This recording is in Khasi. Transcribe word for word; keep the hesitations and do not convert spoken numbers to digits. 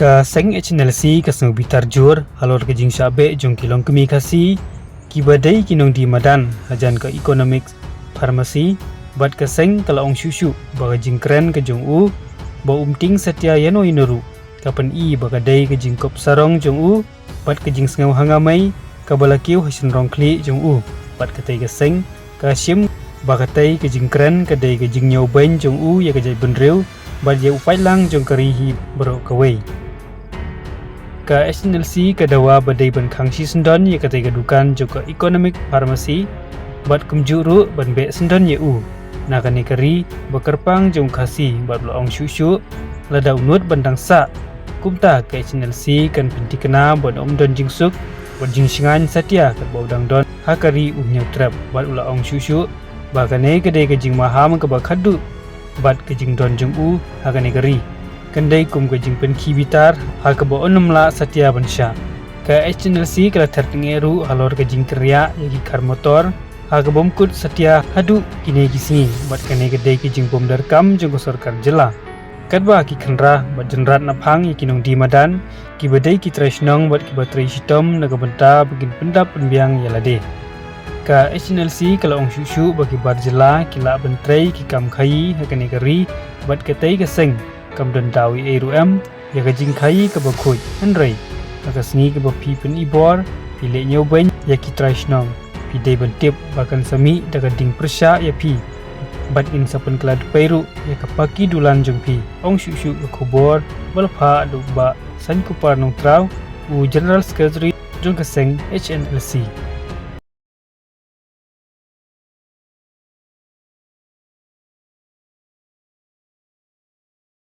Ka seng H N L C ka sngewbitar jur halor ka jingshah beh jong ki longkmie Khasi kiba dei ki nongdie madan hajan ka Economic Pharmacy, bad ka seng ka la ong shuh shuh ba ka jingkren ka jong u ba um tieng satia ïano ïano ruh ka pyni ba ka dei ka jingkop sarong jong u bad ka jingsngew hangamei kaba la kiew ha shynrong khlieh jong u. Bad katei ka seng ka shim ba katei ka jingkren ka dei ka jingñiewbeiñ jong u ïa ka jaitbynriew bad ïa u paidlang jong ka ri hi baroh kawei. Ka H N L C ka dawa ba dei ban khang shisyndon ïa katei ka dukan jong ka Economic Pharmacy bad kumjuh ruh ban beh syndon ïa u na kane ka ri ba kyrpang jong u Khasi, bad u la ong shuh shuh lada u nud ban dang sah, kumta ka H N L C kan pynthikna ban ym don jingsuk bad jingshngaiñ satia katba u dang don ha ka ri u Hynñiewtrep. Bad u la ong shuh shuh ba kane ka dei ka jingmaham kaba khatduh bad ka jingdon jong u ha kane ka ri kan dei kum ka jingpynkhih bitar ha kaba un ym lah satia ban shah. Ka H N L C ka la ther tyngeh ruh halor ka jingkynriah ïa ki khar motor ha ka bym kut satia haduh kine ki sngi, bad kane ka dei ka jingbymderkam jong ka sorkar jylla. Katba ki khynra bad jynrat naphang ïa ki nongdie madan kiba dei ki trai shnong bad kiba trei shitom na ka bynta ba kin pyndap pynbiang ïa lade. Ka H N L C ka la ong shuh shuh ba ki bar jylla ki lah ban trei ki kam khaïi ha kane ka ri, bad katei ka seng kam don daw ei ei ruh em ïa ka jingkhaïi kaba khuid. Hynrei ha ka sngi kaba phi pyni bor, phi leh ñiewbeiñ ïa ki trai shnong, phi dei ban tip ba kan sa mih da ka ding pyrshah ïa phi bad kin sa pynkylla dpei ruh ïa ka paki dulan jong phi, ong shuh shuh ka khubor ba la phah da u Bah Sainkupar Nongtraw, u General Secretary jong ka seng H N L C.